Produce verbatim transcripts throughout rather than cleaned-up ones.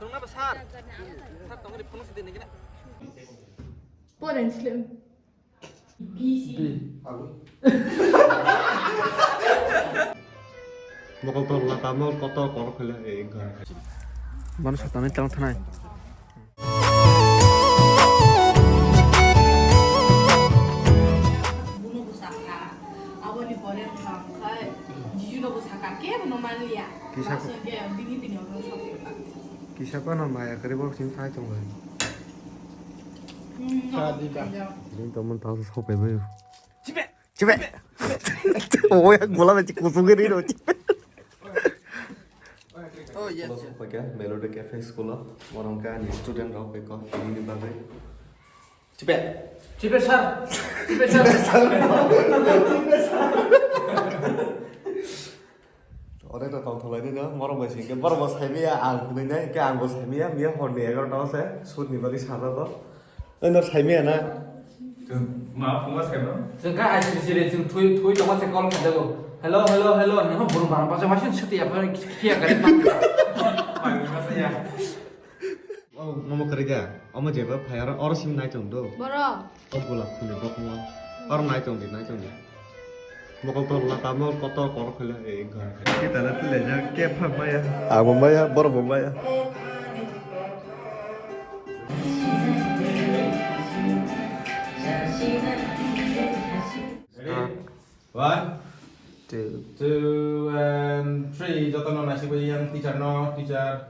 Sir, sir, tongri phone se din gina. Poren slim. B. Mokol tol lata mol kotor kor khole e gor. Manu satani tang thanai. Buno bwsakha, aboni pore wngkha khe Jijuno bwsakha, kebono manliya. Kisa ko- Last-o khe bini bini ono sokha. Kisa kono maya kwrwi borok chini thai tongo. Hmm, no. Din tongmani tang sokpaibaio. Chipe! Chipe! Oya gola bai kusung gari no chipe. Oh, yes, yes. Melody Cafe school o, morong ka ni student rok bai kok tini ni bagwi. Chipe. Chipe sir. Chipe sir. Chipe sir. Ore to tong tholai ni no, morong bai sing ke, borok bo sai maya, ang hwnwi nai, ke ang bo sai maya, miya hor ni egarota o se, shoot ni bagwi sa jago. Oi, nor sai maya na? Chwng ma phungo sai no? Chwng kha I C C re, chwng thui, thui tongma se call khajago. Hello, hello, hello. Nang buru bang pa se masin sati apa kia gari pa. Pai ma sa ya. Oh, nomo kari ga. Omo jeba phai aro, oro sim nai tong do. Borok. O gola khuni bokmo. Oro nai tong di, nai tong di. Mokol tol lata mol kotor kor khole e gor. Kita na tile ja ke pha maya. Abo maya, bor bo maya. Ready? One, two. Two and three. Joto no nasi bo yang teacher no, teacher.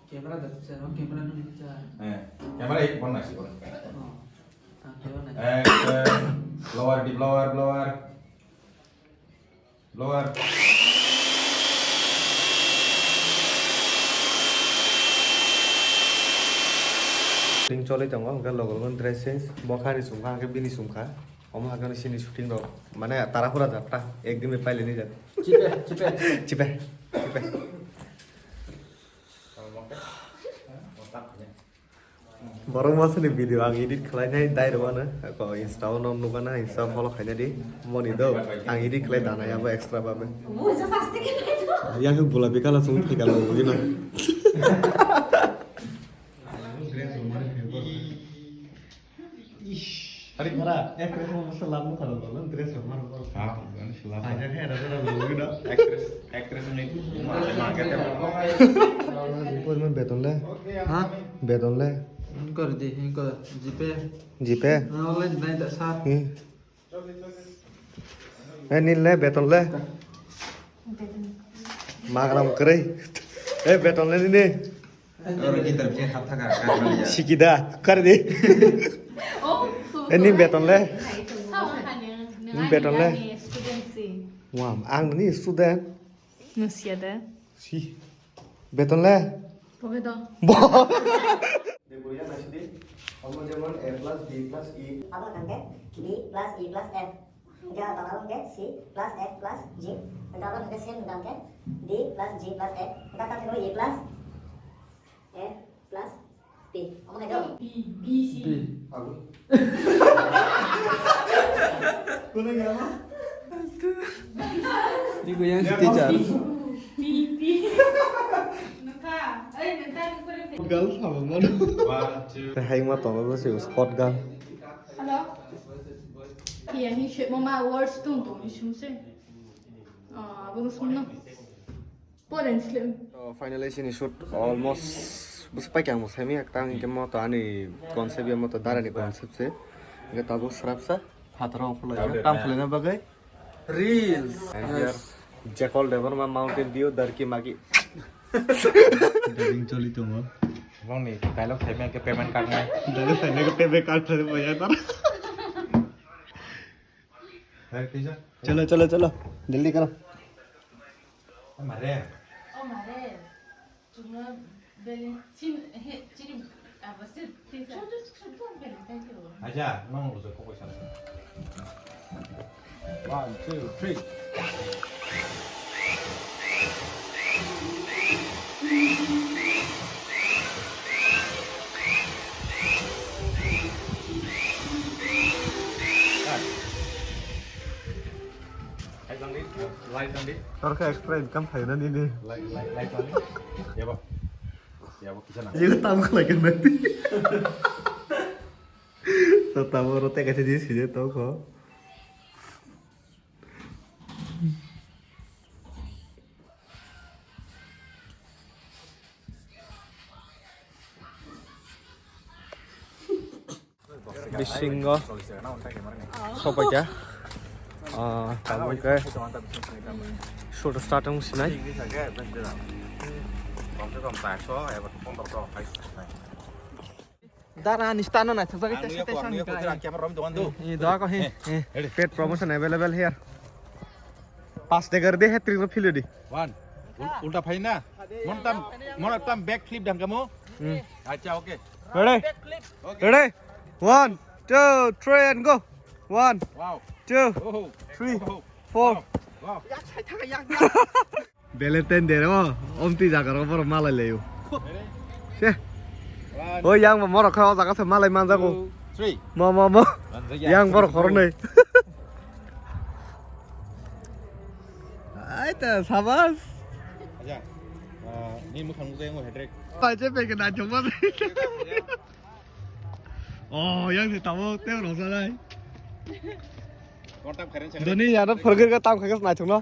Camera da teacher, oh, camera no teacher. Eh, camera ek bon nasi bon. Oh, ah, camera nasi. Action. Blower di blower, blower. Blower. Shooting choli tongo, hwnkhe logo logo dress change, bo khani sumkha, hwnkhe bini sumkha. Omo hwnkhe sini shooting rok, mane tara pura jatta, ekdin bai paileni jat. Chipe, chipe. Chipe, chipe. Borok masani video ang edit khlainai dai rwmano, ako Insta o no nukana, Insta follow khaina di. Moni do, ang edit khlai danai abo extra babe. Yang bula bikala sung thikala bugino. Hari kara, eh, Christmas masa labu kalau belum dress sama rokok. Ah, bukan sih labu. Aja kayak ada orang lalu gitu. Actress, actress ini cuma ada market ya. Ipor men beton le. Ha? Beton le. Engko di, engko GPay. GPay? Na online nai da sa. Hmm. Eh, nil le, beton le. Magram kwrwi. Eh, beton le nini. Oro gitar je hap thaka, karmani ya. Sikida, kar di. Oh, eh, nini beton le. Nini beton le. Wam, ang ni student. Nusia da. Si. Beton le? Poke do. Bo. De boya nasi di. Omo jemon A plus B plus E. Abo hwnkhe B plus E plus F. Hwnkhe abo hwnkhe C plus F plus G. Hwnkhe abo hwnkhe same hwnkhe D plus G plus F. Hwnkhe abo hwnkhe A plus F plus P. Omo hai do? P, B, C. B. Abo. Kono ya ma? Di goyang si teacher. P, P. Nokha. Oi, nokha, nokha. Girl sama mana? One, two. Hai ma tongo si sport girl. Hello. Iya, hi shit mama words tung tung isum se. Ah, abo sumno. Poren slim. So, finally, sini shoot almost bwswk pai khe ang bo saimanya, tang hwnkhe mo to ani concept ya, mo to dara ni concept se. Hwnkhe tabuk srapsa phataro ongkhorlai tam khwlaina bagwi reels. And here, Jakol Debbarma Mountain Dew, Darki Magi. Dubbing choli tongo. Bongni dialogue saimanya khe payment card nai. Dialogue saimanya khe payment card thani boya tar. Hai, teacher. Chalo, chalo, chalo. Jaldi karo. Mare. Oh, mare. Chungno beli chin he chini abasir teacher. Chungno chungno beli thank you. Aja, nong uzo koko sana. One, two, three. Light on di, light on di. Tor khe extra income phaina nini. Light, light, light on di. Yabo. Yabo kisa na. Yego tam khlai kan nanti. To tamo ro te kaisa di sini to ko. Bisingo sopaikha. Ah, tabuk khe shoot start wng sinai. Dara ni stand no naithok jagwi tesa tesa ni kai. Camera rom dongan do. Eh, doa ko he. Eh, paid promotion available here. Pas de kar de, hat trick no philo di. One. Ul-, ulta phai na. Mon tam, mon tam back flip dang kamo. Hmm. Acha, okay. Ready? Okay. Ready? One, two, three, and go. One, wow, two, oh, three, oh, four. Wow. Wow. Valentine Day o, omtwi jaga rok borok malai laio. Ready? Se. One. O yang bo morok kha o jaga se malai manjago. Two, three. Mo, mo, mo. Manjak ya. Yang borok khoroknwi. Ai ta, sabas. Aja. Ah, ni mukhang mujai ngo hedrek. Pai je peke na chuma. Oh, yang si tamo teo rok sanai. Doni ya no phorgir ka tam khagas nai chungno.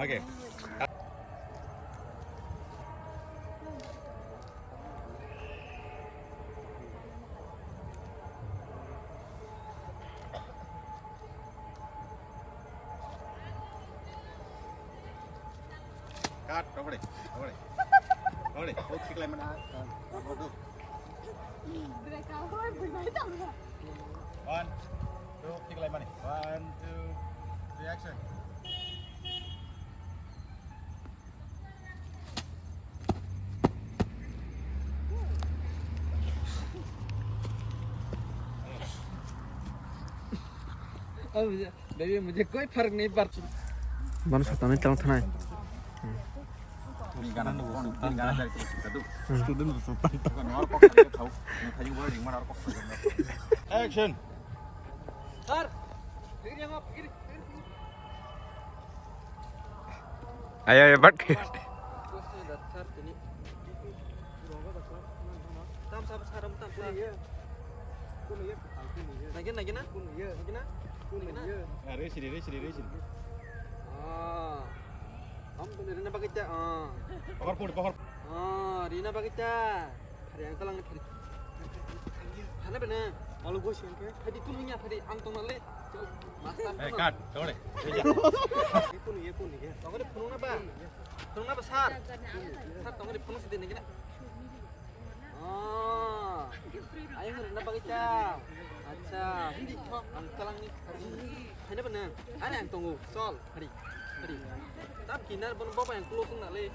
Okay. Cut, rokore, rokore. Rokore, oh, kiklai mana, ah, ah, ah, do. One, two, kiklai mani. One, two, three, action. अब मुझे, बेबी, मुझे कोई फर्क नहीं पड़ता। Mano satani tang thanai. Student. Action. Sir. Ayo, ayo, bat. Tam sa, sa, tam sa. Nagina, nagina. Nagina. Nagina. Ah, resi, resi, resi. Ah. Am tu rina bagita. Ah. Pakar pun, pakar. Ah, rina bagita. Hari yang telang hari. Hana bena. Malu gua sih kan. Hari tu punya hari ang tong le. Master. Eh, cut. Tole. Ye punu, ye punu, ye. Tongore punu na ba? Punu na ba, sir? Sir, tongore punu sih dene kena. Ah. Ayo hari na bagita. Acha. Ang telang ni. Hana bena. Ane ang tongo. Sol. Hari. Hari. Tam kinar bon bapa yang close na le.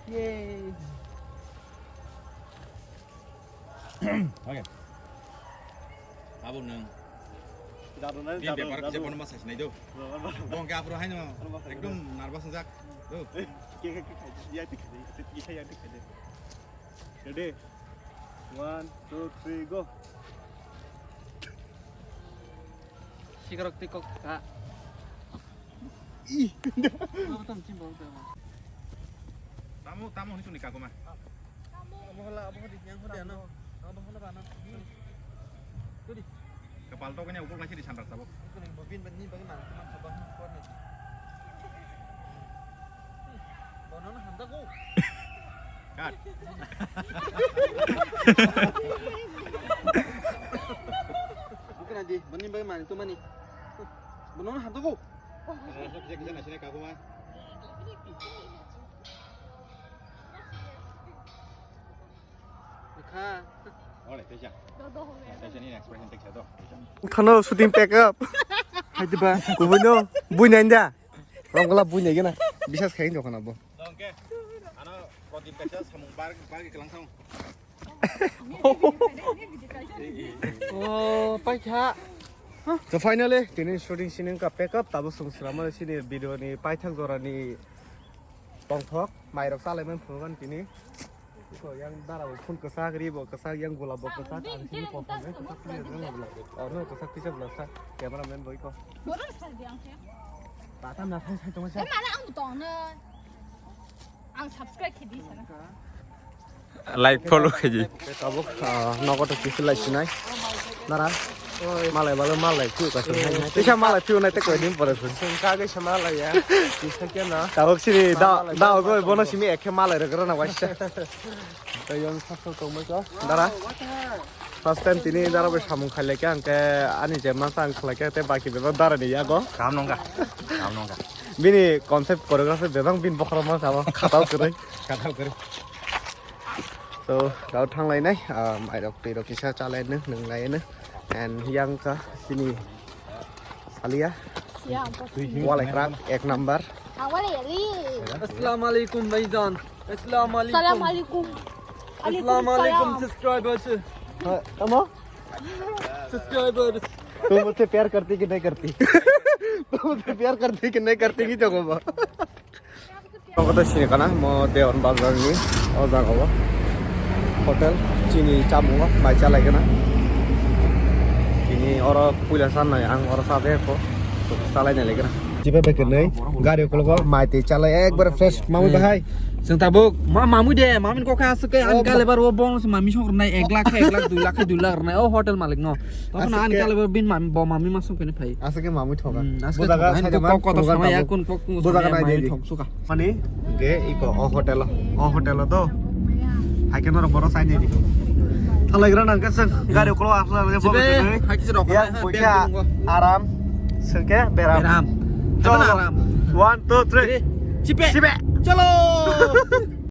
Yay. Okay. Abo nang. Jadu nai, bini jadu, bepar jadu. Jepon ma sai sinai do. Jadu, jadu. Bong ke apro hai no. Apro ma sai ekdom nervous jak. Do. Ke, ke, ke, ya tik, ya tik, ya tik. Ready? One, two, three, go. Sikarok twi kok kha. Ih. Abo tamo chini bo tamo. Tamo, tamo hini chuni kagoma. Abo hala, abo hadi yang hadi ano. Abo hala ba ano. Tuli. Kapal to kanya ukuk lagi di sandar sabo. Itu nih, bobin bani bagi mana teman sabah ni kuat nih. Bono na hamda ko. Cut. Bukan aja, bani bagi mana itu mani. Bono na hamda ko. Sok jek jana sini kagoma. Kha. Ore, teja. Teja ni expression teja do. Thano shooting pack up. Hai diba? Kubuino buinai da. Rongla buinai gana. Bisas khain jokhan abo. Dongke. Ano Pradip kaisa samung bar bar ke kelang samung. Oh, paikha. So finally, tini shooting sini wngkha pack up, tabuk chwng swrwngmani sini video ni paithak jora ni tongthok, mairok chalaimani phunukgo tini. Iko yang dara bo phun kwchak, ri bo kwchak, yang gulab bo kwchak, ang sini kosom bai kwchak twi jak nang bwla. Oh no, kwchak twi jak bwla sa, camera man bo iko. Borok saldi ang khe. Tata na sai sai tongma sa. Mane ang bo tong nai. Ang subscribe khe di sana. Like, follow khe di. Tabuk, ah, nogo to kisi lai sinai. Nara. Malai balo malai tu ka sinai. Tisa malai tu nai te koi din pore sun. Sengka ge sama lai ya. Tisa ke na. Tabuk sini da, da go bono simi ekhe malai rok rana waisa. Tei yang sasal tongmai ko. Dara. First time tini dara bai samung khailai khe ang khe ani jemna sa ang khlai khe tei baki bebak dara ni yago. Kam nongka. Kam nongka. Bini concept choreography bebak bini bokhorok ma samo khatao kwrwi. Khatao kwrwi. So, rao thang lai nai, ah, mairok twi rok kisa chalai nw, nung lai nw. And yang ka sini salia. Siya, ang pa- Wal ekrak, ek number. Ang wala yari. Assalamu alaikum, bhaijan. Assalamu alaikum. Salam alaikum. Assalamu alaikum, subscribers. Ha, tamo? Subscribers. Tu mujhse pyar karti ki nahi karti? Tu mujhse pyar karti ki nahi karti ni jago ba. Ang kota sini kana mo Dewan Bazar ni o jaga o hotel chini chamung o mai chalai kana. Chini oro puila san nai ang oro sa de ko chalai nai lekana. Jiba beker nei gari ukologo mai tei chalai ekbar fresh mamui bahai. Seng tabuk ma mamui de mamin kokha asuk ke an kale bar o bong se mami sok nai ek lakh ek lakh dui lakh dui lakh nai o hotel malik no. Tokon an kale bar bin mami bo mami masuk kene phai. Asuk ke mamui thoga. Asuk ke thoga. Kok kok sama ya kun kok. Bo jaga nai de. Thok suka. Mani ge iko o hotel o. O hotel o to. Hai ke norok borok sai nini. Thalai gra nang kasang gari ulo asla ge borok. Hai ke rok. Ya puisa aram sengke beram. Beram. Cholo. One, two, three. Chipe. Chipe. Cholo.